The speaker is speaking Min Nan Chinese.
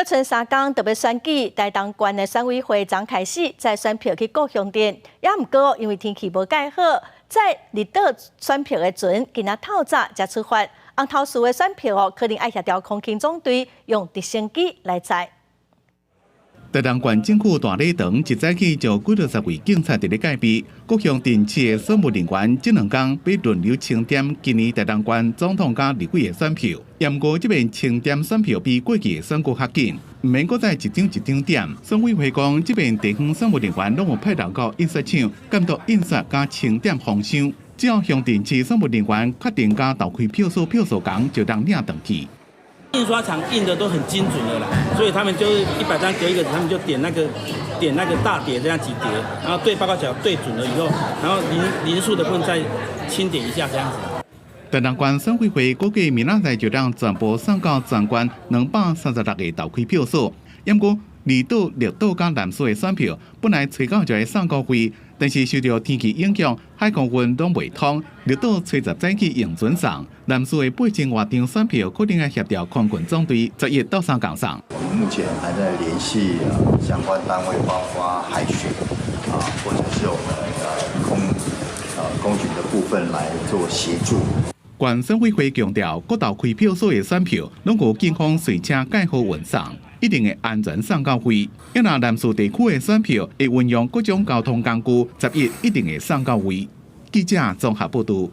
賰3工就欲選舉，台東縣的選委會昨開始載選票去各鄉鎮，也毋過因為天氣無蓋好，載離島選票的船今仔透早才出發，紅頭樹的選票哦，可能愛協調空勤總隊用直升機來載。台東縣政府大禮堂一早起就幾若十位警察佇咧戒備，各鄉鎮市的選務人員這兩工欲輪流清點今年台東縣總統佮立委的選票。毋過這遍清點選票比過去的選舉較緊，毋免閣再一張一張點。選委會講，這遍地方選務人員攏有派人到印刷廠監督印刷佮清點封箱，只要鄉鎮市選務人員確定佮投開票所票數仝，就當領轉去。印刷廠印的都很精準的啦，所以他們就是100張隔一個，他們就點那個大疊這樣幾疊，然後對報告表對準了以後，然後零數的部分再清點一下這樣子。台東縣選委會估計明仔載就當全部送到全縣236個投開票所，毋過離島、綠島佮南勢的選票本來初九就會送到位，但是受著天氣影響，海空運攏袂通。綠島初十早起用船送，南勢的8000外張選票可能愛協調空軍總隊11鬥相共送。我們目前還在聯繫相關單位，包括海巡啊，或者是我們空軍的部分來做協助。縣選委會強調，各投開票所的選票攏有警方隨車蓋好運送，一定會安全送到位。若南勢地區的選票會運用各種交通工具，11一定會送到位。記者綜合報導。